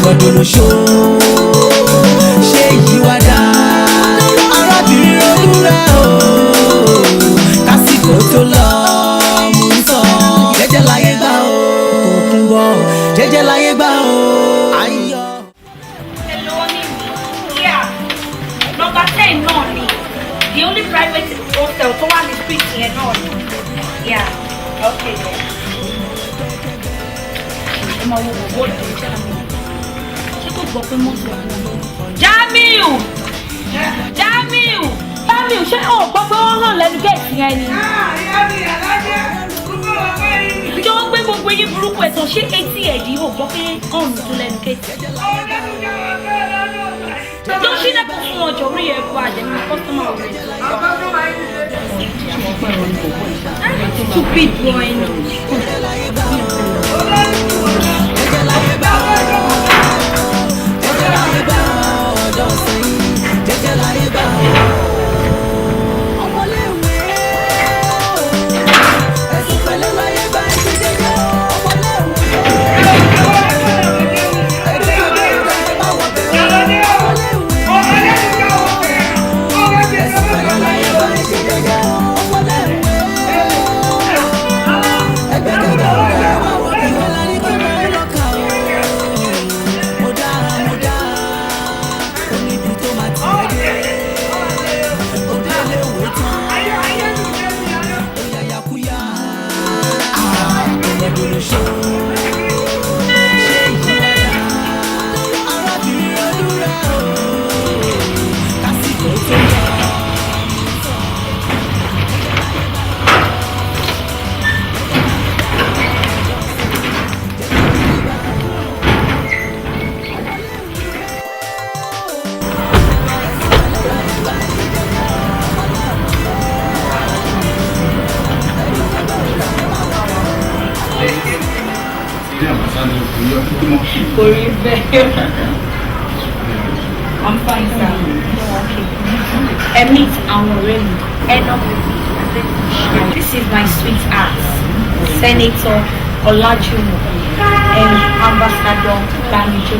Ìwọ́dọ̀lóṣó, ṣé yìí wá dá? Arábìnrin, ronú rẹ̀ o, kásìkò tó lọ. Mú ń sọ jẹ́jẹ́ láyé gbà o, tó kún bọ̀ jẹ́jẹ́ láyé gbà o. Ayọ̀. Hello, ní yeah, number 10 náà ni the only private hostel tó wà ní street yẹn náà ni. Yeah, okay then. Ẹ máa wo bọ̀bọ̀ ìlú Jamiu. Ṣé kò gbọ́ pé mọ́tò wà lọ́wọ́? Jamiu! Jamiu! Jamiu, ṣé o gbọ́ pé wọ́n hàn lẹ́nu géètì yẹn ni? Ìjọ wọ́n gbé gbogbo eyín burúkú ẹ̀ sọ, ṣé etí ẹ̀ yìí ò gbọ́ pé ọ̀run tó lẹ́nu géètì? Tó ṣílẹ̀kùn fún wọn jọ, orí ẹ̀ bọ́ àjẹmí customer rẹ̀. Stupid boy. Jẹ́jẹ́ láyé gbà o, jẹ́jẹ́ láyé gbà o, jẹ́jẹ́ láyé gbà o, ọjọ́ sẹ́yìn, jẹ́jẹ́ láyé gbà o. Ọmọléèwé o, ẹ̀sùn pẹ̀lẹ́ láyé gbà, ẹ ṣe jẹ́jẹ́ o. Ọmọléèwé, ẹgbẹ́ ẹgbẹ́ ìgbà ẹ má wọ̀ bẹ́ẹ̀ o. Ọmọléèwé, ẹ̀sùn pẹ̀lẹ́ láyé gbà, ẹ ṣe jẹ́jẹ́ o. Ọmọléèwé, ẹgbẹ́kẹgbẹ́ ò dá ẹ má wọ̀ bẹ́ẹ̀. Ìwé la ní kí wọ́n lọ kà o. Mo dá, mo dá, ó níbi tó máa tiẹ̀ dé. Ó délé ìwé tán, ó yàyàkúyà. Ìwọ́dọ̀lóṣó, ṣé yìí wá dá? Arábìnrin, ronú rẹ̀ o, kásìkò tó lọ. Kò rí bẹ́ẹ̀. I'm fine, sir. Okay. Ẹ meet àwọn ọ̀rẹ́ mi. Enoch. This is my sweetheart, Senator Olajumo and Ambassador Bamijo.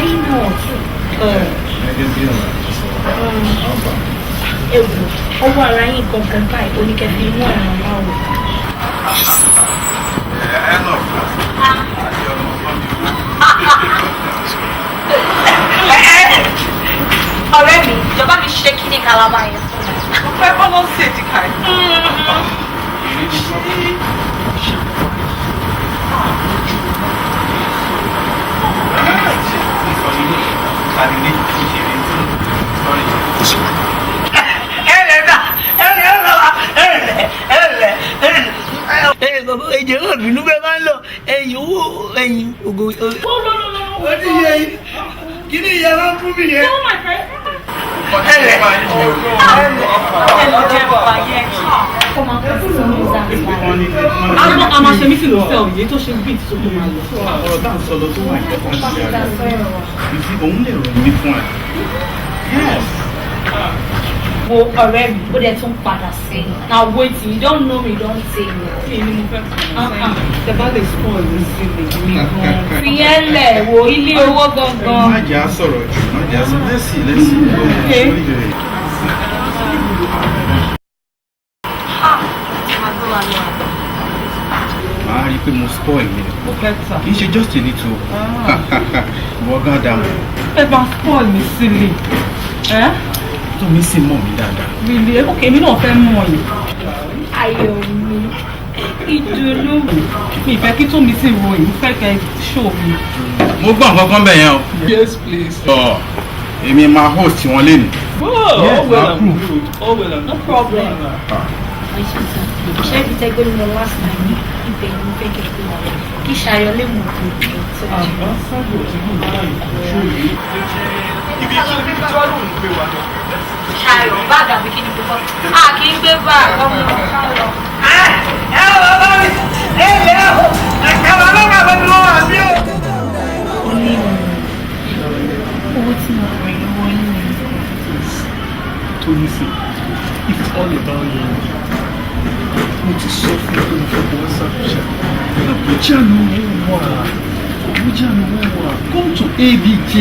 I know. Ewu ọwọ́ ara yín gangan báyìí oníkẹ́fì mú ọ̀ràn wá o. Ọ̀rẹ́ mi, ìjọba mi ṣe kí ní kalaba yẹn. Mo fẹ́ bọ́ lọ sí èjìká ẹ̀. Ẹ bàbá, ẹjẹ náà bínú, bẹ́ẹ̀ máa ń lọ ẹ̀yìn owó ẹ̀yìn ògo. Ó ti yẹ yín. Kí ni ìyá máa ń fún mi yẹn? Oh my friend. Ẹ lẹ. Ẹ lọ jẹ bàbá yẹn. Kó máa kó sí ní ìgbà. A máa ṣe meeting hotel yìí tó ṣe bíi tó tó máa lọ. Ọ̀rọ̀ tá à ń sọ lọ tó wà important sí ara rẹ̀. You see, òun lè rọ̀ mí fún ẹ. Yes. Wo ọ̀rẹ́ mi, ó dẹ̀ tún padà sẹ́yìn. Now wait, you don't know me, don't say me. Kí ni mo fẹ́ kọ́ sẹ́yìn? Tẹ bá lè spoil mi sílẹ̀ mi gan. Fìyẹn lẹ̀, wo ilé owó gangan. Má jẹ́ á sọ̀rọ̀ jù, má jẹ́ á sọ̀rọ̀. Let's see, let's see. Okay. Ha! Máa gbé wa lọ àbọ̀. Màá rí i pé mo spoil mi. Ó better. Kì í ṣe just a little. Ìwọ gán dà mọ́. Ẹ bá spoil mi sílẹ̀. Ẹ́ Tó mi sì mọ̀ mí dáadáa. Really? Ok, èmi náà fẹ́ mọ̀ yìí. Ayọ̀ mi, ìdùnnú mi. Mi ìfẹ́ kí tó mi sì ro yìí, mo fẹ́ kẹ́ show mi. Mo gbọ́ nǹkan kan bẹ̀ yẹn o. Yes, please. Ọ̀ èmi máa host wọn lénìí. Oh, Yes, all well na and proof. good. All well and No good. problem. My sweetheart, ṣé ibi tẹ́ gbé mi lọ last time ní ibẹ̀ ni mo fẹ́ kẹ́ gbé wa lọ? Kí Ṣayọ̀ lè mọ̀ pé ìtọ́jú. Ibi tí wàá lóun gbé wa lọ. Ṣayọ̀, báàgì àbí kí ni gbogbo? A kì í gbé báàgì ọmọ Ṣayọ̀. Ẹ bàbá mi, ẹ lẹ́ o, ẹ bàbá bàbá mi wọ́n wà bí o. Ó ní owó tí mo rìn lọ́wọ́ yín ni. Tóyìnsìn, if it's all a Darling, mo ti sọ fún ẹ pé mo fẹ́ kó wá sí Abuja. Abuja ló wà. Abuja ló wà. Come to ABJ.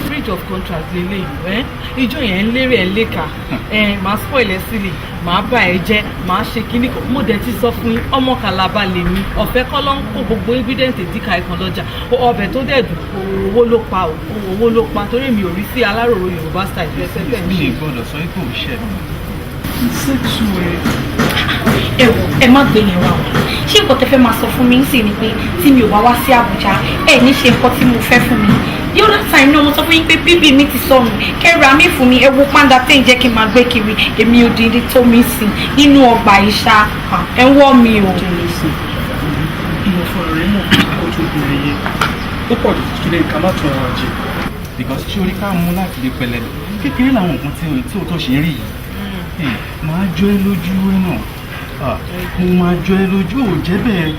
Bridge of contract lélẹ́yìí ẹ́, ìjọ yẹn ń lérè ẹ̀ léka ẹ̀, máa spoil ẹ̀ sílẹ̀, máa bà ẹ́ jẹ́, máa ṣe kíní kan. Mo dẹ̀ ti sọ fún yín, ọmọ Kàlábà lèmi, ọ̀fẹ́ kọ́ ló ń kó gbogbo ingredient èdíkà ìkan lọ́jà. Ọbẹ̀ tó dẹ̀ dùn, owó ló pa o, owó ló pa, torí mi ò rí sí aláròrò Yorùbá style rẹpẹtẹ. Mi ì gbọ́dọ̀ sọ pé ò ṣẹ̀ mí. Sexu ẹ. Ẹ wò, ẹ má gbé yẹn wá o. Ṣé nǹkan tẹ fẹ́ máa sọ fún mi sì ni pé tí mi ò bá wá sí Àbújá, ẹ ní ṣe nǹkan tí mo fẹ́ fún mi? The other time náà, mo sọ fún yín pé bíbí mi ti sọnù, kẹ́ra mi fún mi. Ẹ wo pàǹdà tẹ́ ń jẹ́ kí n máa gbé kiri, èmi ò dín tó mi sìn nínú ọgbà ìṣá. Ẹ ń wọ́ mi o. Ìwọ fúnra rẹ mọ̀ pé nǹkan tó bèrè yẹn ó pọ̀ jù fún student, ká má tún ara jẹ. Because ṣé orí ká mú láti lè pẹlẹbẹ kékeré làwọn nǹkan tí o tó ṣe ń rí yìí. Máa jọ ẹ́ lójú náà. Ah, mo máa jọ ẹ́ lójú, ò jẹ́ bẹ́ẹ̀.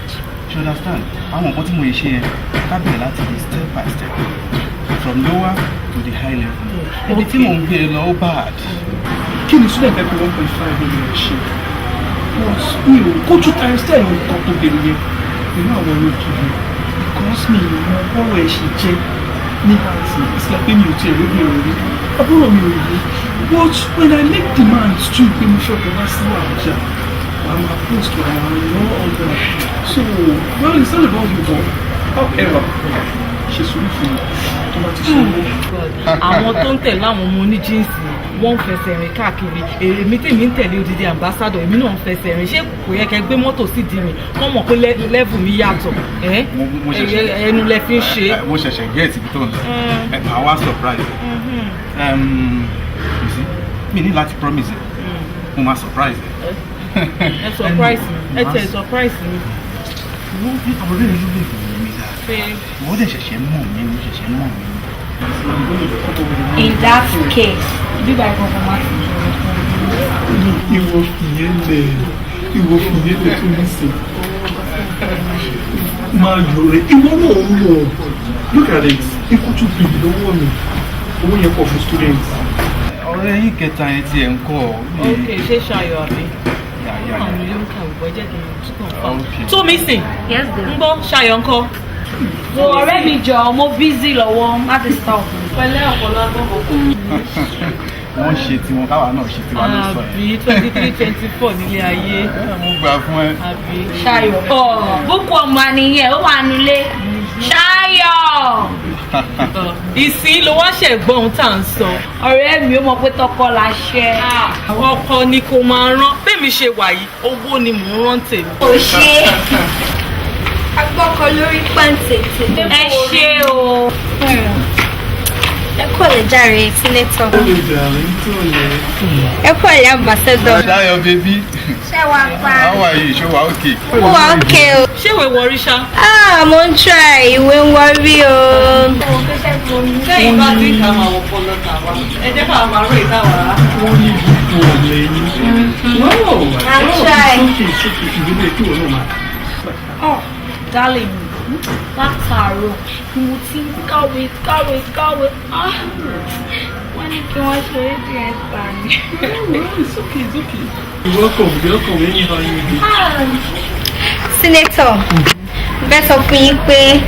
You understand? Àwọn nǹkan tí mo lè ṣe yẹn, ká bẹ̀rẹ̀ láti di step by step from lower to the high level. Ibi tí mò ń gbé e lọ, ó bad. Kí ni student fẹ́ fi 1.5 million ṣe? But mi ò kó 2 times 10 nǹkan tó bèrè yẹn pẹ̀lú àwọn olókìlì, because mi ò mọ bọ́rọ̀ ẹ̀ ṣe jẹ́ nígbà tí it's like pé mi ò tiẹ̀ lóbi ọ̀rọ̀ rí, àbúrò mi ò rí. But when I make demands too pé mo fẹ́ kó wá sí Àbújá, wàá máa post, wàá máa all that. So, well, it's not about you, but however, ṣe sùúrù fún mi tó bá ti ṣe owó. Àwọn tó ń tẹ̀lé àwọn ọmọ oníjíǹsì, wọ́n ń fẹsẹ̀ rìn káàkiri. Èmi tèmi ń tẹ̀lé odidi ambassador, èmi náà ń fẹsẹ̀ rìn. Ṣé kò yẹ kẹ́ gbé mọ́tò sí di mi, kọ́ mọ̀ pé level mi yàtọ̀? Ẹ́ Mo ṣẹ̀ṣẹ̀ ẹnu lẹ fi ń ṣe. Mo ṣẹ̀ṣẹ̀ get ibi tó ń lọ. Ẹ máa wá surprise ẹ. You see, mi ní láti promise ẹ, mo máa surprise ẹ. Ẹ surprise mi, ẹ tẹ̀ surprise mi. Wọ́n bí ọ̀rẹ́ ẹ ló lè wò mí dáa. Pé Wọ́n dẹ̀ ṣẹ̀ṣẹ̀ mọ̀ mí, mo ṣẹ̀ṣẹ̀ mọ̀ mí. In that case, ibi báyìí kankan máa ti Ìwọ fìyẹn lẹ, ìwọ fìyẹn lẹ tó ní sè máa yọ rẹ. Ìwọ náà ń wọ, look at it, ikú tún bèrè lọ́wọ́ mi, owó yẹn pọ̀ fún students. Ọ̀rẹ́ yín kẹta yẹn tiẹ̀ ń kọ́ ọ. Ok, ṣé Ṣayọ̀ àbí? Yeah. Àwọn ilé ń kàwé bọ́, jẹ́ kí n túkàn fà. Okay. Tó mi sìn. Yes, dear. Ń gbọ́, Ṣayọ̀ ńkọ́? Wo ọ̀rẹ́ mi jọ, mo busy lọ́wọ́, má ti stop. Pẹ̀lẹ́ ọ̀pọ̀lọpọ̀. Wọ́n ṣe tiwọn, káwa náà ṣe tiwa ló sọ Àbí yẹn. 23, 24 nílé ayé. Mo gbà fún ẹ. Àbí. Ṣayọ̀. Ọ̀ búkú ọmọ nìyẹn, ó wà nulẹ̀. Ṣayọ̀. Ìsín ló wá ṣẹ̀ gbọ́ ohun tá à ń sọ. Ọ̀rẹ́ mi, ó mọ̀ pé tọkọ la ṣe. Ọkọ ni kò máa rán. Bẹ́ẹ̀mi ṣe wà yìí, owó ni mò ń rán tèmi. Kò ṣe agbọ́kọ lórí pàǹtẹ̀tẹ̀. Ẹ ṣé o. Ẹ kú ọ̀lẹ́ jàre, senator. Ó lè jàre tó yẹ. Ẹ kú ọ̀lẹ́, ambassador. Ṣayọ̀ baby. Ṣé wàá pa? How are you? Ṣé wàá okay? Mo wà okay o. Ṣé ìwé wọrí ṣá? Ah, mo ń try, ìwé ń wọrí o. Sẹ́yìn bá ti ń kà máa wọ ọpọlọ tàwa. Ẹ jẹ́ káwa máa rò ìtawà. Wọ́n ní gbogbo ọ̀lẹ́ yín. No, I'm no, trying. it's okay, it's okay. Ìwé lè kí wọ́n náà máa. Oh, darling, látàárọ̀ ni mo ti ń kàwé kàwé kàwé. Ah, wọ́n ní kí wọ́n ṣe rédíò ẹ̀ pa mi. No, it's okay, it's okay. You're welcome, you're welcome anyhow you do. Senator, bẹ́ẹ̀ sọ fún yín pé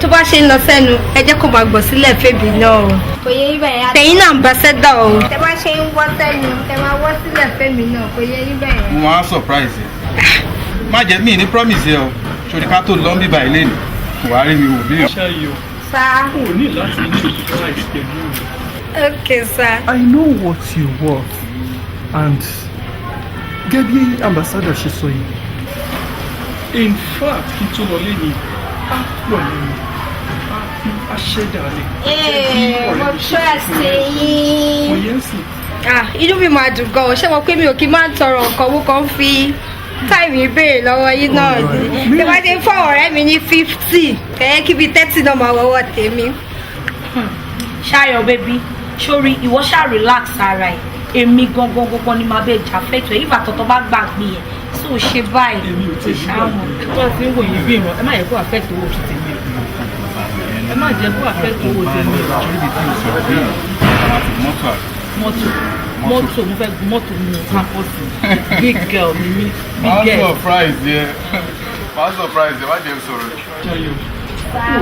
tó bá ṣe ń lọ sẹ́nu, ẹ jẹ́ kó máa gbọ̀ sílẹ̀ fèbí náà o. Kò yẹ yín bẹ́ẹ̀ yẹn. Tẹ̀yìn náà, ambassador o. Tẹ bá ṣe ń wọ́ sẹ́nu, tẹ máa wọ́ sílẹ̀ fẹ́mi náà, kò yẹ yín bẹ́ẹ̀ yẹn. Mo máa surprise ẹ. Má jẹ́ mi ní promise ẹ o. Ṣòrí ká tó lọ ń bíbá ilé ni. Wàá rí mi wò bí yàn. Ṣayọ̀, Sir. o ní láti ní surprise pẹ̀lú mi. Okay, sir. I know what you want, and gẹ́gẹ́ bí ambassador ṣe sọ yìí, in fact, kí n tó lọ lẹ́yìn á pọ̀ lẹ́nu á fi aṣẹ́dálẹ̀. Ee, mo trust yín. Kò yẹn sì. Ah, inú mi máa dùn gan-an. Ṣé mo pé mi ò kí máa ń tọrọ nǹkan, owó kan fi time ìbéèrè lọ́wọ́ yín náà ni. Tí wọ́n ti ń fún ọ̀rẹ́ mi ní 50, kẹ̀yẹ́ kí bíi 30 náà máa wọ́wọ́ tèmi. Ṣayọ̀ baby, sórí ìwọ ṣáà relax ara ẹ̀. Èmi gangan gangan ni màá bẹ jà fẹ́tọ̀ ẹ̀. Ìfà tọ̀tọ̀ bá gbàgbé ẹ̀, tó ṣe báyìí. Èmi ò tí ì Ṣáàmù. Tó bá ti ń wò yín bí ìran, ẹ má yẹ kó affect owó oṣù tèmi o. Ẹ má jẹ́ kó affect owó tèmi o. Ṣorí ibi tí o sọ̀rọ̀ bí yàn, àwọn àti mọ́tò àbí. Mọ́tò, mọ́tò, mo fẹ́ gun mọ́tò nínú campus. Big girl ni mí, big Máa girl. surprise yẹ. Máa surprise yẹ, má jẹ́ sọ̀rọ̀. Jayọ̀,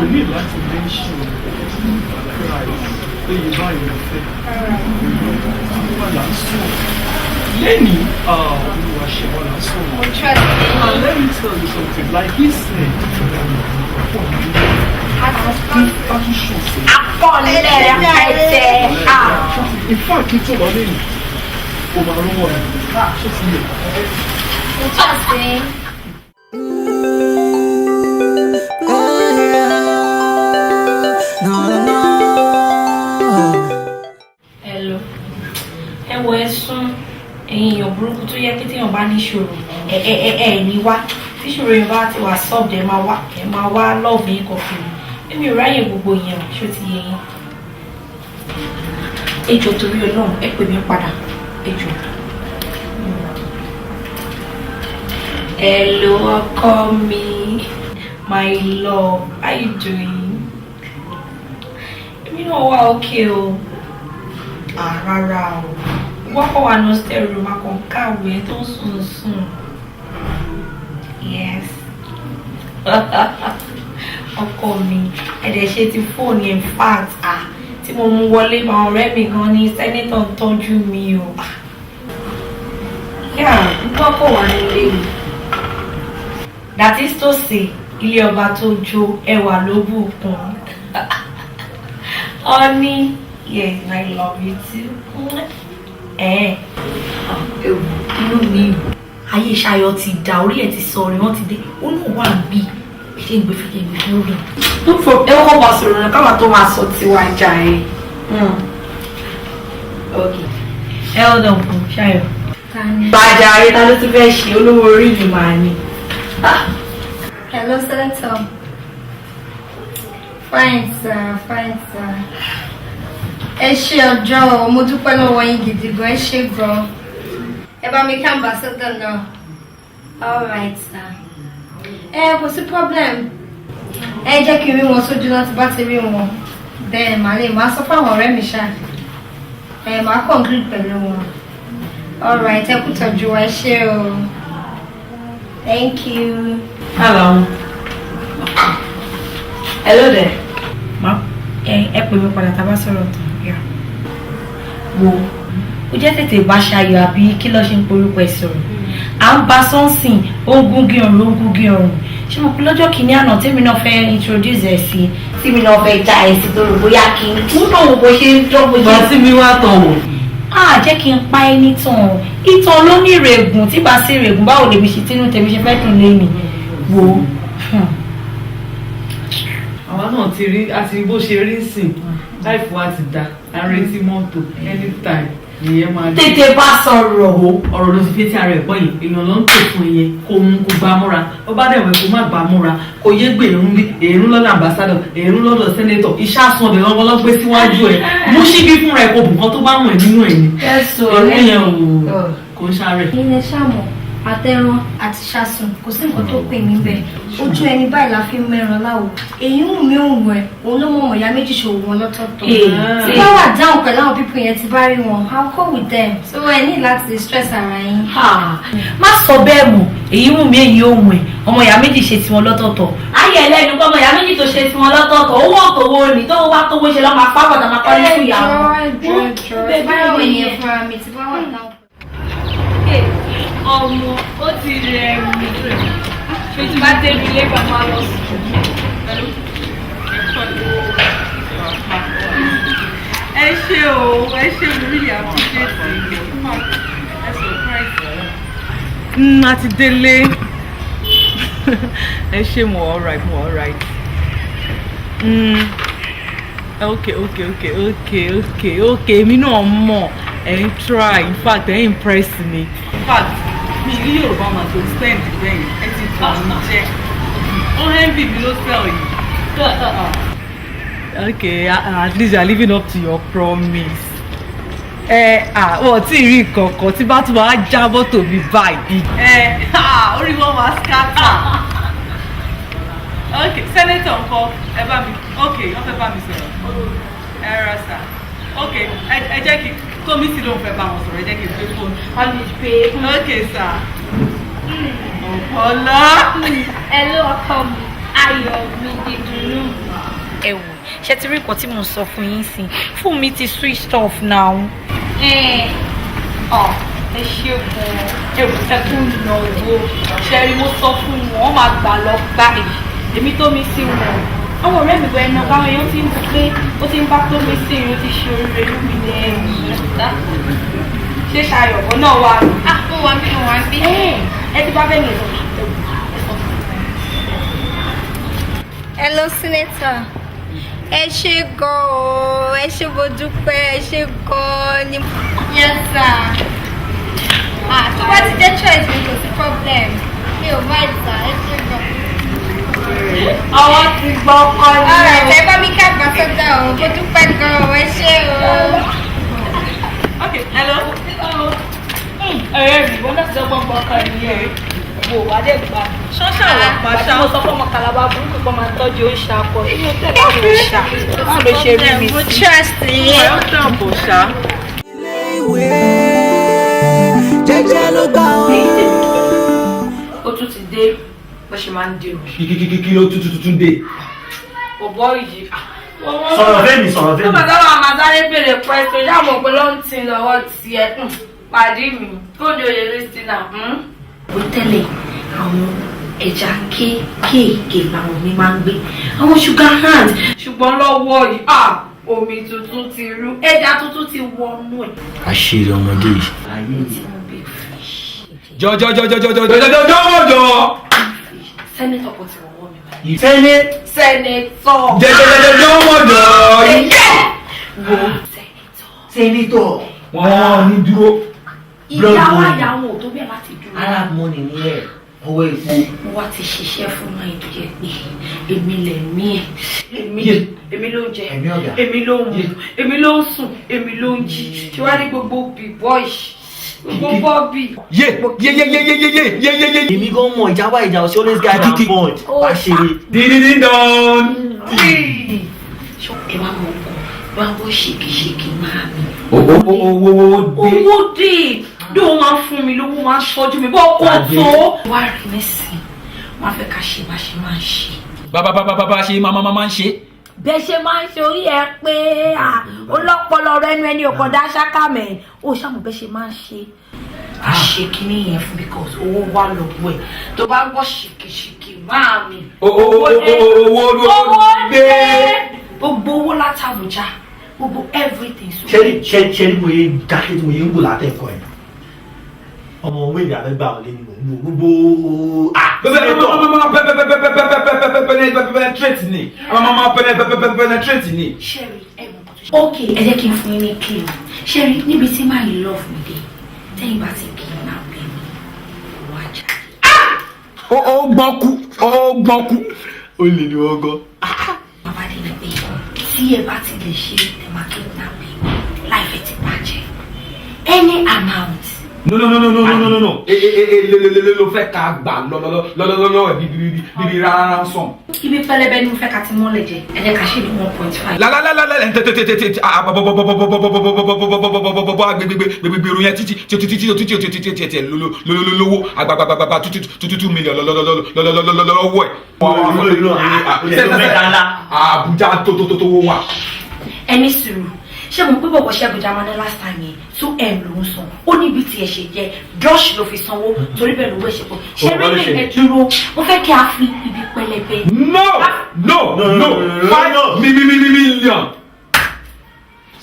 o ní láti mention price pé iye báyìí ló fẹ́. Olúwa là ń sọ̀rọ̀. Lẹ́ni, Olúwa ṣe wọ́n là ń sọ̀rọ̀. Mo trust you. And let me tell you something, like he said, a tún ṣọ̀fẹ́. Akọ́lẹ̀ rẹpẹtẹ. In fact, kí n tó lọ lẹ́yìn, o máa rọ́wọ́ rẹ̀. Ṣé ti yẹ? Mo trust you. No, no. Hello. Ẹ wo, ẹ sún, ẹ̀yin èèyàn burúkú tó yẹ kí téèyàn bá ní ìṣòro, ẹ ẹ ẹ ẹ ní wá. Tí ìṣòro yẹn bá ti wà solved, ẹ máa wá, ẹ máa wá love yín kan fún mi. Èmi ò ráyè gbogbo yẹn o, ṣó ti yé yín? Ẹ jọ̀ọ́, torí Ọlọ́run, ẹ pè mí padà, ẹ jọ̀ọ́. Hello, ọkọ mi, my love, how you doing? Èmi náà wà okay o. Ah, rárá o, wọ́n kọ́ wa ní hostel room, a kàn kàwé tó ń sùn sùn. Yes, ọkọ mi, ẹ̀dẹ̀ ṣe ti fóònù. In fact, ah, tí mo mú wọlé, àwọn ọ̀rẹ́ mi gan ní senator ń tọ́jú mi o. Ah, yeah, nǹkan kò wà nílé mi. That is to say, ilé ọba tó jó ẹwà ló bùkún. Honey, yes, I love you too. Ẹ ewu inú mi, ayé Ṣayọ̀ ti dà, orí ẹ̀ ti sọ ọ̀rẹ́ wọn ti dé, ó náà wà bí ṣé ń gbé fún, ṣe ń gbé fún orí. Ẹ kọ́kọ́ bá sọ̀rọ̀ náà káwa tó máa sọ tiwa jà ẹ. Ok, ẹ hold on fún Ṣayọ̀. Bàjá ayé, ta ló tún fẹ́ ṣe? Olówó orí mi màá ní. Hello, Senator. Fine, sir. Fine, sir. Ẹ ṣé ọjọ́ o, mo dúpẹ́ lọ́wọ́ yín gidi gan, ẹ ṣé gan. Ẹ bá mi kí ambassador náà. All right, sir. Ẹ kò sí problem. Ẹ jẹ́ kí n rí wọn sójú náà, tí bá ti rí wọn. Then màá lè máa sọ fáwọn ọ̀rẹ́ mi ṣá. Ẹ máa conclude pẹ̀lú wọn. All right, ẹ kú tọ́jú wa, ẹ ṣé o. Thank you. Hello. Hello there. Ma, ẹ pè mí padà tá a bá sọ̀rọ̀ tán. Yeah. Wo, ó jẹ́ tètè bá Ṣayọ̀ àbí kí ló ṣe ń porúkọ ẹ̀ sọ̀rọ̀. À ń bá sọ́nsìn, ó ń gúngí ọ̀run, ó ń gúngí ọ̀run. Ṣé mo pé lọ́jọ́ kìíní àná tèmi náà fẹ́ introduce ẹ̀ sí, tí mi náà fẹ́ já ẹ̀ sí tó rò bóyá kí n kú náà wò bó ṣe ń dán bó ṣe. Ìgbà tí mi wá tọ̀ wò. Ah, jẹ́ kí n pa ẹ́ nítàn. Ìtàn ló ní ìrègùn, tí bá sí ìrègùn, báwo lèmi ṣe tínú tèmi ṣe fẹ́ dùn lé mi? Wo. Àwa náà ti rí, àti bó ṣe rí sìn, láìfò wa ti da, à ń retí mọ́tò anytime nìyẹn máa dé. Tètè bá sọ̀rọ̀. Wo, ọ̀rọ̀ ló ti fi tí ara ẹ̀ gbọ́ yìí, èèyàn ló ń tò fún ìyẹn, kó mú kó gbá mọ́ra, ó bá dẹ̀ wẹ̀ kó má gbá mọ́ra, kó yé gbé èrún bí èrún lọ́dọ̀ ambassador, èrún lọ́dọ̀ senator, iṣẹ́ àsun ọbẹ̀ lọ́wọ́ lọ́ gbé síwájú ẹ̀, mú síbí fúnra ẹ̀, kó bù nǹkan tó bá wùn ẹ̀ nínú ẹ̀ ni. Èrún yẹn ò kò ń ṣàárẹ̀. Ilé ṣàmọ̀ àtẹran àti ṣàsùn, kò sí nǹkan tó pè mí bẹ́ẹ̀. Ojú ẹni báyìí la fi ń mẹ́ran láwo. Èyí ń mi òun ẹ̀, òun ló mọ̀ ọmọ ìyá méjì ṣòwò wọn lọ́tọ̀ọ̀tọ̀. Tí bá wà dáhùn pẹ̀lú àwọn people yẹn, ti bá rí wọn, I'll call with them, so ẹ ní láti stress ara yín. Má sọ bẹ́ẹ̀ mọ̀. Èyí wù mí, èyí ò wù ẹ́, ọmọ ìyá méjì ṣe tiwọn lọ́tọ̀ọ̀tọ̀. Ayé ẹlẹ́nu pé ọmọ ìyá méjì tó ṣe tiwọn lọ́tọ̀ọ̀tọ̀, owó ọ̀tọ̀wọ́ ni tó wá tówó ṣe lọ́ máa pápọ̀ máa kọ́ ní fún ìyá wọn. Ẹjọ́, ẹjọ́, ẹjọ́, báwo yẹn fúnra mi ti bá wà dáhùn. Ọmọ ó ti rẹ̀ mí, ṣé tí bá débi ilé bàbá lọ sùn. Ẹ ṣé o, ẹ ṣé, we really appreciate it. Ẹ surprise. A ti délé. Ẹ ṣé, mo alright, mo alright. Okay, èmi náà mọ̀ ẹ ń try. In fact, ẹ impress me. In fact, mi ní Yorùbá máa tó send bẹ́yìn, ẹ ti tàn mí jẹ́, ó envy mi ló sell yìí. Okay, at least you are living up to your promise. Ẹ ah, wọn tí ì rí nǹkan kan tí bá tún máa jábọ́ tòmí báyìí. Ẹ orí wọn máa scatter. Okay, senator ńkọ́? Ẹ bá mi, okay, wọ́n fẹ́ bá mi sọ̀rọ̀. Ẹ rà sà. Okay, ẹ jẹ́ kí Tómi sì lóun fẹ́ bá wọn sọ̀rọ̀, ẹ jẹ́ kí n gbé fóònù. Pé. Ok sir. Ọ̀pọ̀lọ́. Ẹ ló ọkọ mi, ayọ̀ mi, ìdùnnú mi. Ẹ wò, ṣe ti rí nǹkan tí mo sọ fún yín sí? Fóònù mi ti switched off now. Ẹ ọ ẹ ṣe gan, ẹ wò, ẹ kún nà owó. Ṣe rí, mo sọ fún wọn, wọn máa gbà lọ báyìí. Èmi tó mi sí wọn. Àwọn ọ̀rẹ́ mi gan ẹnu báwọn èèyàn ti ń pé ó ti ń bá tó mi sí irun ti ṣe oríire inú mi ní ẹ̀rù. Ṣé ṣayọ̀bọ̀ náà wà ní? Ah, mo wà bí, mo wà bí. Ẹ ti bá bẹ́ẹ̀ ni ẹ̀ sọ. Hello, Senator. Ẹ ṣé gan o, ẹ ṣé, mo dúpẹ́, ẹ ṣé gan ni. Yes, sir. Ah, tó bá ti jẹ́ choice mi, kò sí problem. Mi ò mind, sir, ẹ ṣé gan. Àwọn ti gbọ́ ọkọ ní. Alright, ẹ bá mi ká ambassador o, mo dúpẹ́ gan o, ẹ ṣé o. Ok, hello. Ọ̀rẹ́ mi, wọ́n náà ti dọ́gbọ́n gbọ́ ọkọ nìyẹn. Wò wá dé gbà. Ṣọ́ṣà wà pàṣà. Mo sọ fún ọmọ Kàlábá burúkú kan máa tọ́jú oúnṣà akọ. Èmi ò tẹ̀lé àwọn òòṣà. Báwo ló ṣe rí mi Mo sí? trust yín. Ẹ ó dàbò ṣá. Ìwé jẹ́jẹ́ ló gbà ó. Ó tún ti dé bó ṣe máa ń dé o. Kí ló tún tún dé? Bọ̀bọ̀ yìí. Sọ̀rọ̀ fẹ́mi, sọ̀rọ̀ fẹ́mi. Tó bàtà wà máa sáré béèrè pẹ́ẹ́sì, ṣáà mọ̀ pé ló ń tin lọ́wọ́ tiẹ̀ pàdé mi kó ní oyè lísínà. Ó tẹ́lẹ̀ àwọn ẹja kéékèèké làwọn mi máa ń gbé àwọn sugar hand, ṣùgbọ́n lọ́wọ́ yìí, omi tuntun ti rú, ẹja tuntun ti wọnú ẹ̀. Àṣírí ọmọdé yìí. Jọjọjọjọjọjọjọjọjọ. Senator kan ti wọ́wọ́ mi báyìí. Sẹ́ni. Senator. Jẹjẹjẹjọjọjọ. Wo. Senator. Wọ́n ní dúró. Ìyá wa yà wọn ò tó bẹ́ẹ̀ láti dúró. Arab money ni ẹ owó epo. Mo wá ti ṣiṣẹ́ fún máa tó jẹ́ pé èmi lẹ̀ mí ẹ̀, èmi ló ń jẹ, Ẹ̀mí ọ̀gá. èmi ló ń mu, èmi ló ń sùn, èmi ló ń jí. Ṣé wàá rí gbogbo big boy, gbogbo bọ́ọ̀bì. Yé yé yé yé yé yé yé yé yé yé. Èmi gan mọ̀ ìjà wá ìjà ọ̀sẹ̀ always guide and bond. Wá ṣeré. Dídídí dán. Ẹ wá mọ ọkọ wá wọ ṣèkìṣèkì máa mi. Owó owó dé. Owó dé bí wọ́n máa ń fún mi lówó, máa ń ṣọ́jú mi bọ́ kó tó. Wá rí nísìn, wọ́n á fẹ́ ká ṣe bá ṣe máa ń ṣe. Bàbá bàbá bàbá ṣe máa máa máa ń ṣe. Bẹ́ẹ̀ ṣe máa ń ṣe orí ẹ pé ọlọ́pọlọ rẹ nu ẹni ọkàn dá ṣáká mẹ́ ó ṣàmù bẹ́ẹ̀ ṣe máa ń ṣe. A ṣe kíní yẹn fún because owó wà lọ́wọ́ ẹ̀, tó bá ń gbọ́ ṣìkìṣìkì máa mi. Owó owó dé. Gbogbo owó láti Àbújá, gbogbo everything. So. Ṣẹ́rí ṣẹ́rí, mo yẹ dákẹ́ tí mo yẹ ń wò látẹ̀kọ̀ ẹ̀. Ọmọ owó èdè àfẹ́gbà ọ̀lẹ́ ni mò ń wò gbogbo. Penetrate ni. Penetrate ni. Ṣẹ́rí, ẹ mọ̀ nǹkan tó ṣe. Ok, ẹ jẹ́ kí n fún yín ní clue. Ṣẹ́rí, níbi tí máa yìí love mi dé, tẹ́yìn bá ti kì í náà bẹ̀ mí wá jáde. Ó gbọ́n kú, ó gbọ́n kú. Ó lè ní wọ́n gan. Bàbá dé ni pé tí ẹ bá ti lè ṣe tẹ̀ máa kidnap mi, láìfẹ́ ti bàjẹ́, any amount. No, no, no, no, no, no, no, no. E e e le le le ló fẹ́ ká gbà lọ lọ lọ lọ lọ bí bí bí bí rárá sàn. Ibi pẹlẹbẹ ni mo fẹ́ ká ti mọ́lẹ̀ jẹ, ẹ jẹ́ ká ṣe ní 1.5. La la la la la tẹ tẹ tẹ tẹ bọ agbègbè gbègbè yẹn títí títí títí títí títí títí títí lówó agbagbagbagba 2 2 million lọ́wọ́ ẹ̀. Àbújá tó tó tó tó wó wà. Ẹni sùúrù, ṣé mo pé bọ̀bọ̀ ṣẹ́gun jamani last time yẹn, 2M ló ń san, ó níbi tí ẹ ṣe jẹ́ dutch ló fi sanwó, torí bẹ́ẹ̀ lówó ẹ̀ ṣe pọ̀. Ṣé rí lè ẹ dúró, mo fẹ́ kí a fi ibi pẹlẹbẹ. No, no, no, 5 million,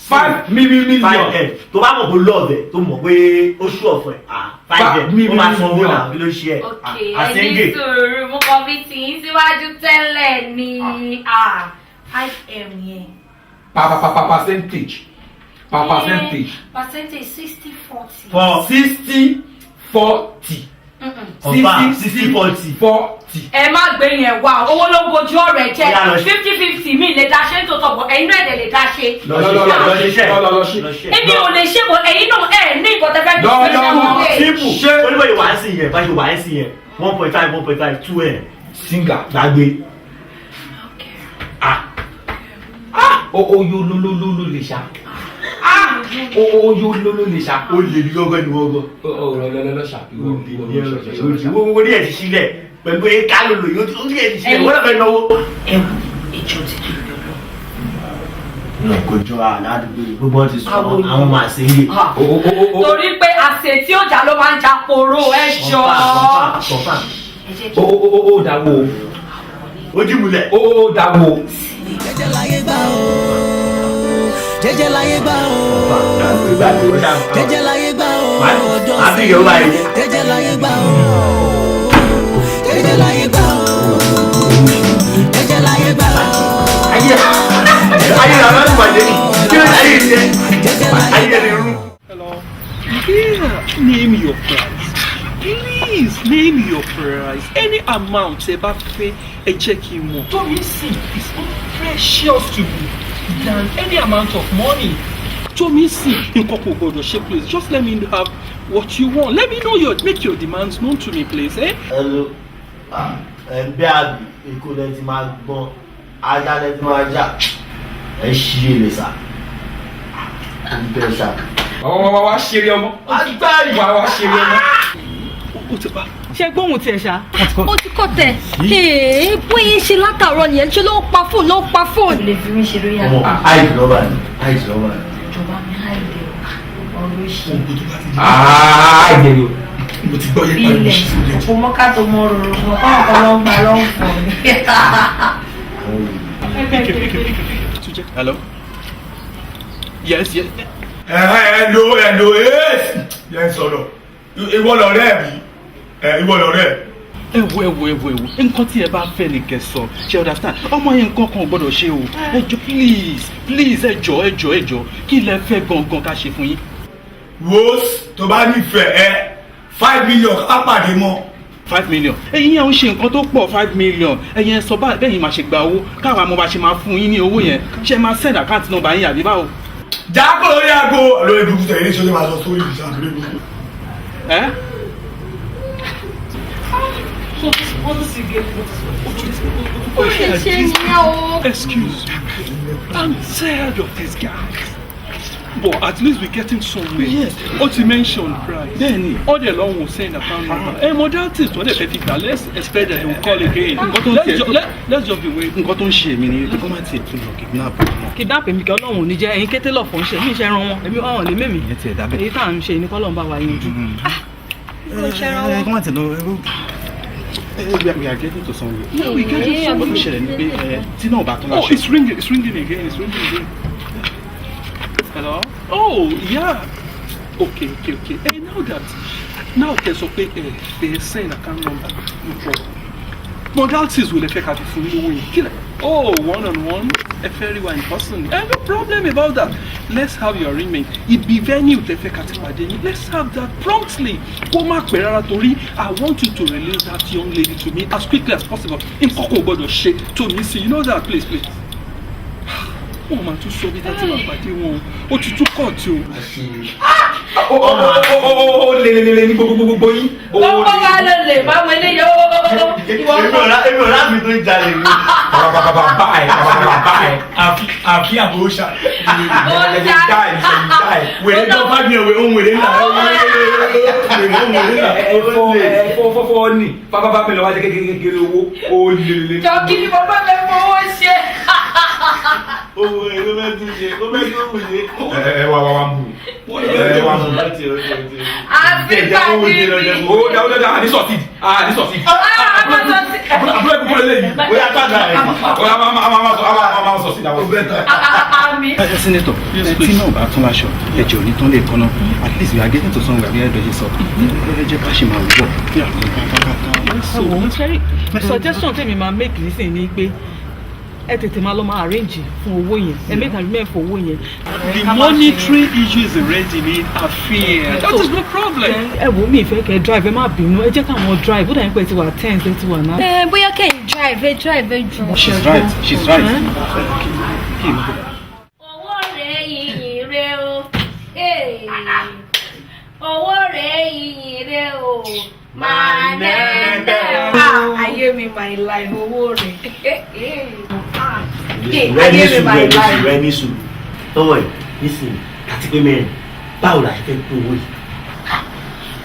5 million. 5M, tó bá mọ̀ pé love ẹ̀, tó mọ̀ pé ó ṣú ọ̀fọ̀ ẹ̀, 5M ó máa san owó náà, kí ló ṣe ẹ̀? Ok, ẹni sùúrù, mo kàn fi tì í síwájú tẹ́lẹ̀ ní 5M yẹn. Pa pa pa percentage, pa percentage. Percentage 60/40. For 60/40. Confirm, 60/40. 40. Ẹ má gbé yẹn wá, owó ló ń bojú ọ̀rẹ́ jẹ́. Ó yá, lọ ṣe. 50/50 mi lè dá ṣe ń tó tọ̀bọ̀, ẹ̀yin náà ẹ̀dẹ̀ lè dá ṣe. Lọ ṣe lọ ṣiṣẹ́. Lọ lọ ṣe. Èmi ò lè ṣe bọ̀, ẹ̀yin náà ẹ̀ ní nǹkan tẹ́fẹ́ Lọ, lọ, lọ. Simple. Ṣé- Onímọ̀ yìí wà á sí yẹn, bá ṣe wà á sí yẹn, 1.5, 1.5, 2M. Singer. Gbàgbé. O o yo lo lo lo lo lè ṣá. Ó yóò ló ló lè ṣá. Ó lè ní gọ́gọ́ ní wọ́gọ́. Ó lọ lọ lọ ṣá. Owó ní ẹ̀ ti sílẹ̀ pẹ̀lú ká ló lò yóò ní ẹ̀ ti sílẹ̀ wọ́n náà fẹ́ náwó. Ẹ wò ìjọ ti tó yọ lọ. Náà kò jọ àládùúgbò yìí gbogbo ti sọ àwọn máa ṣe é. Torí pé àṣẹ tí ó jà ló máa ń ja poró ẹ jọ. Ó dáwó. Ojú mulẹ̀. Ó dáwó. Jẹ́jẹ́ láyé gbà ó, jẹ́jẹ́ láyé gbà ó, jẹ́jẹ́ láyé gbà ó, ọ̀dọ́ sí jẹ́jẹ́ láyé gbà ó, jẹ́jẹ́ láyé gbà ó, jẹ́jẹ́ láyé gbà ó. Ayé ayé la máa ń bàjẹ́ kí ló ayé jẹ ayé rẹ rú. Yeah, name your price. Please name your price. Any amount ẹ bá fẹ́ ẹ jẹ́ kí n mọ̀. Tomisin is more precious to me than any amount of money. Tomisin, nǹkan kò gbọdọ̀ ṣe, please. Just let me have what you want. Let me know your make your demands known to me, please. Eh? Hello, ẹ ń bẹ́ àbí Èkó lẹ ti máa gbọ́n ajá lẹ ti máa jà ẹ ṣí èrè sá ẹ ń bẹ́ sá. Wá wá wá wá ṣeré ọmọ. Agbárí. Wá wá ṣeré ọmọ. Ó ti pa. Ṣé gbóhùn tiẹ̀ ṣá? Ó ti kọ́ tẹ̀. Ee, bóyá ṣe látàárọ̀ nìyẹn, ṣe ló ń pa fóònù ló ń pa fóònù. Lè fi mí ṣe lórí Ọmọ àgbà. àìsí lọ́ba ni àìsí lọ́ba ni. Ìjọba mi háìdè ọ̀rọ̀ ṣe. Àìdè o. Mo ti gbọ́ yẹn pariwo Ilẹ̀ ṣe sílẹ̀. òpó mọ́ká tó mọ ròrò mọ́ káwọn kan ló ń gba ló ń fọ̀ mí. Hello. Yes, yes. Hello, hello, yes. Yẹn sọ̀rọ̀. Ìwọ lọ̀rẹ́ mi. Ìwọ lọ̀rẹ́. Ẹ wo ẹ wo ẹ wo ẹ wo nǹkan tí ẹ bá fẹ́ ni kẹ́ sọ, ṣe understand? Ọmọ yẹn nǹkan kan ò gbọ́dọ̀ ṣe o. Ẹ jọ̀ọ́, please please, ẹ jọ̀ọ́ ẹ jọ̀ọ́ ẹ jọ̀ọ́, kí lẹ fẹ́ gangan ká ṣe fún yín? Wo tó bá nífẹ̀ẹ́ ẹ, 5 million ká pàdé mọ́. 5 million, ẹ̀yin yẹn ń ṣe nǹkan tó pọ̀. 5 million, ẹ̀yin ẹ sọ bá bẹ́ẹ̀ yín máa ṣe gba owó káwa mo bá ṣe máa fún yín ní owó yẹn. Ṣe máa send account number yín àbí báwo? Jákò lórí aago lórí ibùkún tẹ̀lé ní sọ́jọ́ máa sọ sórí ìbùsùn àti lórí ibùkún. Ẹ Ó ṣe ṣe nìyẹn o. Excuse me. I'm tired of these guys. But at least we're getting somewhere. Yes. Ó ti mention price. Bẹ́ẹ̀ni. Ó dẹ̀ lọ́hùn send account number. Ẹ modalities tó dẹ̀ fẹ́ fi gbà, let's expect that they will call again. Nǹkan tó ń tiẹ̀ Let's just be waiting. Nǹkan tó ń ṣe èmi ni pé kó má tiẹ̀ tún lọ kidnap ọmọ. Kidnap èmi kẹ́, Ọlọ́run ò ní jẹ́. Ẹ̀yin kété lọ̀fọ̀ ń ṣe mí ìṣe ran wọn, èmi ọ̀hún lè mẹ́mi. Ìyẹn tiẹ̀ dábẹ́. Èyí tá à ń ṣe ní kọ́lọ́run bá wa yanjú. Ẹ kó má tiẹ̀ lọ we are getting to somewhere. Yeah, we getting Nǹkan tó ṣẹlẹ̀ ni pé ẹ tí náà bá tán Oh, láṣọ. it's ringing. It's ringing again. It's ringing again. Hello? Oh, yeah. Okay. Hey, now tẹ́ sọ pé ẹ fẹ́ send account number, no problem. Modalities wo lẹ fẹ́ ká fi fún yín lówó yẹn? Kí lẹ? Oh, one on one. Ẹ fẹ́ rí wa in person. Eh, no problem about that. Let's have your arrangement. Ibi venue tẹ́ fẹ́ ká ti pàdé yín. Let's have that promptly. Kó má pẹ́ rárá torí I want you to release that young lady to me as quickly as possible. Nǹkan kò gbọdọ̀ ṣe to me see. You know that place, please. Wọ́n máa tún sọ bí tá ti máa pàdé wọn o. Ó ti tún kọ̀ tí o. Ó lé lé lé ní gbogbo gbogbo yín. Gbogbo wa ló lè má wọlé yọ ìwọ. Èmi ò rábì tó ń jalè mi. Bàbá ẹ̀ bàbá ẹ̀ àfi àbò ṣá. Wèrè tó bá mi òwe òun wèrè ńlá. Wèrè òun wèrè ńlá. Ẹ̀fọ́ ẹ̀fọ́ fọ́fọ́ ní bàbá mi lọ wá jẹ́ kékeré owó ó lé lé. Jọ kí ni mo bá fẹ́ fowó ṣe? Owó ẹ̀ ló fẹ́ tún ṣe, ó fẹ́ tún wù ṣe. Ẹ wá wá wá ń bù. Ẹ wá ń bù. Àfi pàdé mi. Ó dá ó dá àní sọ̀tì àní sọ̀tì. Àbúrò ẹ̀kú kúrò lẹ́yìn. Ó yá tàgà ẹ̀. Ó yá máa máa máa sọ máa sọ sí ìdáwọ́. Àmì. Ẹ senator, ẹ tí náà bá tún láṣọ ẹ̀jẹ̀ ò ní tán lè kọ́nà. At least we are getting to somewhere bí ẹ̀dọ̀ ṣe sọ. Ẹ jẹ́ ká ṣe máa wọ̀. Suggestion tèmi máa make nísìnyí ni pé ẹ tètè máa lọ máa arrange fún owó yẹn, ẹ make arrangement fún owó yẹn. The monetary issue is already made affair. That is no problem. Ẹ wo mi ìfẹ́ kẹ́ drive, ẹ má bínú, ẹ jẹ́ káwọn drive, ó dàbí pé ẹ ti wà tense, ẹ ti wà náà. Ẹ bóyá kẹ́yìn drive, ẹ drive, ẹ jọ. She's right, she's right. Owó rẹ̀ yìnyín rẹ̀ o. Hey. Owó rẹ̀ yìnyín rẹ̀ o. Máa nẹ́ẹ̀dẹ̀. Ah, ayé mi, my life, owó rẹ̀. Rẹ ní sùúrù, rẹ ní sùúrù, rẹ ní sùúrù. Tọwọ yìí nísìnyí ká Àti pé mẹ́rin, báwo la ṣe fẹ́ pín owó yìí?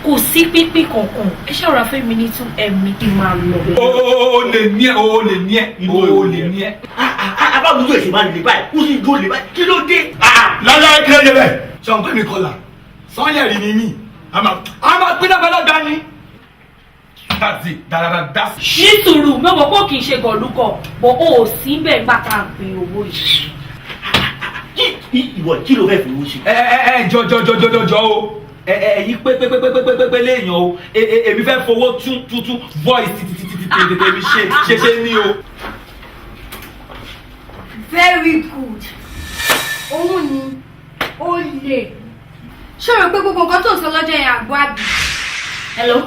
Kò sí pínpín kankan, ẹ ṣàrà fún mi ní 2M mi kí n máa lọ. O lè ní ẹ, o lè ní ẹ, o lè ní ẹ. Abáwùjọ èsì máa ń lè báyìí, ó sì jó lè báyìí, kí ló dé? Lálẹ́ kí ló dé bẹ́ẹ̀? Sọ̀n pé mi kọlà, sọ́yẹ̀rì ni mí, a máa pín lágbàlagbà ni. That's it, that's it. Ní sùúrù, mi ò mọ̀ pé kì í ṣe gọ̀lúgọ̀, bọ̀ o ò sí bẹ́ẹ̀ gbà tá à ń pín owó yìí. Ìwọ kí ló fẹ́ fowó ṣe? Ẹ ẹ ẹ jọ jọ jọ jọ jọ o, ẹ ẹ ẹyin pé pé pé pé pé pé pé léèyàn o, ẹ ẹ èmi fẹ́ fowó tún tún tún voice títí títí títí tètè mi ṣe ṣe ṣe ní o. Very good. Òun ni ó lè. Ṣé o rò pé gbogbo nǹkan tó ń sọ lọ́jọ́ yẹn àgọ́ àbí? Hello,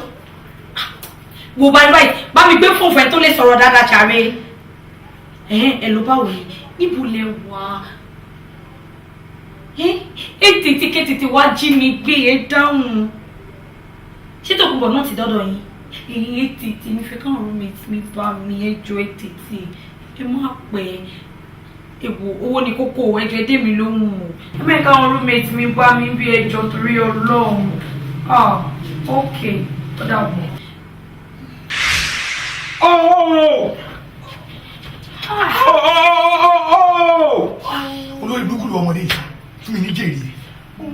wo báyìí báyìí, bá mi gbé fóònù ẹ tó lè sọ̀rọ̀ dáadáa jàre. Ẹ̀hẹ́n, hello, báwo ni? Níbo lẹ wà? Ẹ tètè kẹ́ tètè wá jí mi gbé. Ẹ dáhùn. Ṣé Tòkunbọ̀ náà ti dọ́dọ̀ yín? Èyí ẹ tètè, mi fẹ́ káwọn roommate mi bá mi. Ẹ jọ, ẹ tètè, ẹ má pẹ́. Èwò owó ni kókó, ẹ jọ̀ọ́, ẹ dé mi lóhùn o. Ẹ má káwọn roommate mi bá mi bí, ẹ jọ̀ọ́, torí Ọlọ́run. Ah, ok, ó dàbọ̀. Oh! Oh, oh, oh, oh! Olórí burúkú lu ọmọdé yìí fún mi ní jèrè. Oh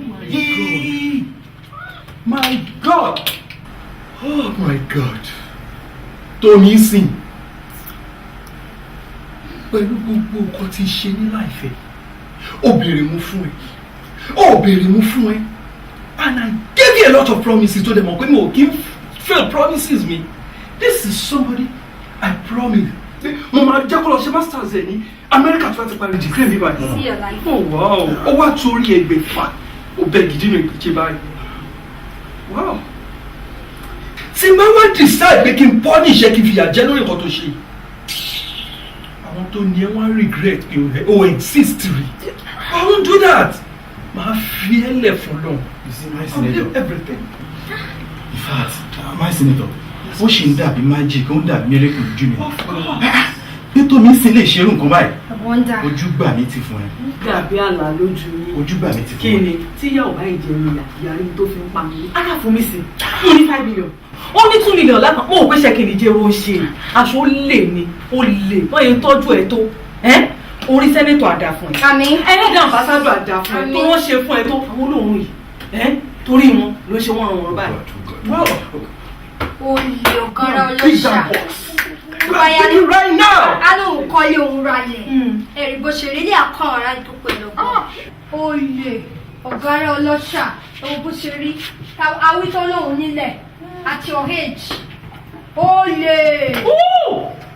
my God! Oh my God! Tómi sìn pẹ̀lú gbogbo nǹkan tí ń ṣe ní láìfẹ́, ó béèrè mú fún ẹ, ó béèrè mú fún ẹ, and I gave you a lot of promises tó dẹ̀ mọ̀ pé mo kì í fail promises mi. This is somebody I promise pé mo máa jẹ́ kó lọ ṣe masters ẹ̀ ní Amẹ́ríkà tó bá ti parí degree mi báyìí. See your life. Oh wow, ó wá torí ẹgbẹ̀fà ó bẹ gidi nù ìpèjì báyìí. Wow, tí n bá wá decide pé kí n punish ẹ, kí n fìyà jẹ lórí nǹkan tó ṣe, àwọn tó ní ẹ wá regret pé o exist rí. I won't do that. Màá fi ẹ lẹ̀ fún lọ. You see, my I will senator. leave everything. In fact, my senator, ó ṣì ń dàbí magic, ó ń dàbí miracle lójú mi. Pé Tómi sì lè ṣerú nǹkan báyìí. Wonder. Ojú gbà mí ti fún ẹ. Dàbí àlá lójú yín. Ojú gbà mí ti Kí fún ẹ. ni tíyà ò bá ìjẹun ìyà ìyá rí tó fi ń pa mí? Ara fún mi sí. Mo ní 5 million. Ó ní 2 million lápá. Mo ò pé ṣe kìnìún jẹ́ ó ṣe. Aṣọ ó lè ní, ó lè. Wọ́n yẹn ń tọ́jú ẹ̀ tó. Ẹ́ orí senator àdá fún ẹ. Àmín. Ẹlẹ́dàá ambassador àdá fún ẹ. Àmín. Tó wọ́n ṣe fún ẹ tó àwọn olóhùn yìí. Ẹ́ torí wọn ló ṣe wọ́n ràn wọ́n báyìí. Olè ọ̀gárá Big ọlọ́ṣà. damn box. Báyà Take it right now. Á lóun kọ́lé òun ralẹ̀. Ẹ̀rí bó ṣe rí ní àkọ́ ọ̀rá tó pẹ̀lú ọgbọ́n. Olè ọ̀gárá ọlọ́ṣà, ẹ̀wọ̀n bó ṣe rí. Awítọ́ lòun nílẹ̀ at your age. Olè.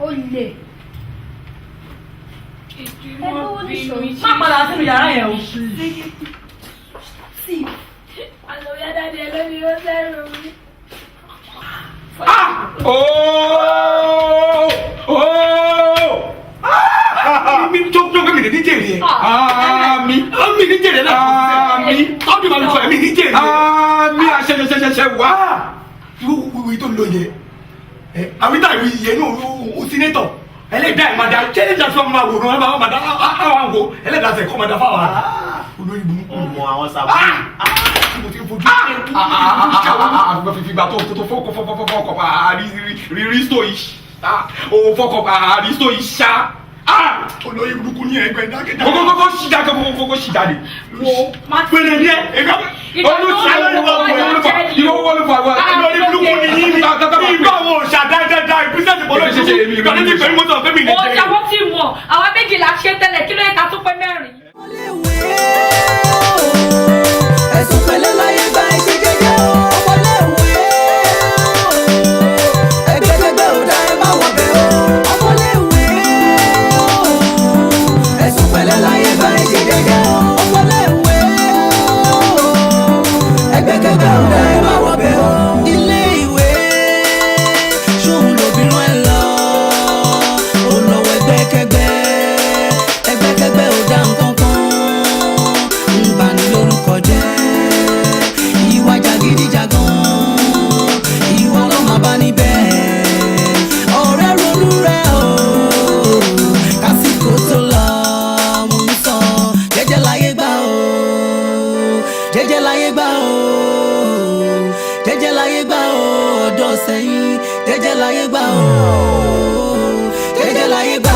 Olè. Má padà sínú yàrá yẹn o. Àlọ́ yá dáadé ẹ lórí ó sẹ́rù mi. Oh! Oh! Mi tó tó mi ní jèrè ẹ. Àmín. Mi ní jèrè náà. Àmín. Tọ́jú màá sọ mi ní jèrè. Àmín àṣẹṣẹṣẹṣẹ wá. Irú ìwé tó ń lò yẹn. Àwítà ìwé yẹn ní o senator. Ẹlẹ́dàá ẹ̀ máa da ṣẹlẹ́dàá fún ọmọ àwòrán ẹ̀ máa da àwọn àwò ẹlẹ́dàá sẹ̀ kọ́ máa da fáwọn àná. Olórí burúkú. Ọmọ àwọn sábà. Mo ti fojú. Fìgbà tó tó fọkọ fọkọ fọkọ pa àrísítò yìí o fọkọ pa àrísítò yìí ṣá. Olórí burúkú ní ẹgbẹ́ dákẹ́jà. Kókókókó ṣì já kókókókó ṣì jáde. Wo má Pèrè ní ẹ. Ìwọ wọ́n ló fà wá. Olórí burúkú ni yín mi. Ìgbà wo ṣà dáadáa ìpínlẹ̀ ìpínlẹ̀ ìpínlẹ̀ ìpínlẹ̀ ìpínlẹ̀ mọ́tò ọ̀fẹ́ mi Ó jáwọ́ tí mọ̀, àwa méjìlá ṣe tẹ́lẹ̀, kí ló yẹ ká tún pé mẹ́rin? Ẹ̀sùn pẹ̀lẹ́ láyé gba ẹ̀ṣẹ̀ jẹ́jẹ́ o. Ọmọléèwé o, ẹgbẹ́kẹ́gbẹ́ ò dá, ẹ má wọ̀ bẹ̀ o. Ọmọléèwé o, ẹ̀sùn pẹ̀lẹ́ láyé gba ẹ̀ṣẹ̀ jẹ́jẹ́ o. Ọmọléèwé o, ẹgbẹ́kẹ́gbẹ́ ò dá, ẹ má wọ̀ bẹ̀ o. Ilé ìwé ṣóun lòbí rán ẹ lọ, ó lọ́wọ́ ẹgbẹ́kẹ́gbẹ́. gbà o, jẹ́jẹ́ láyé gbà o, ọ̀dọ́ sẹ́yìn. Jẹ́jẹ́ láyé gbà o, jẹ́jẹ́ láyé gbà.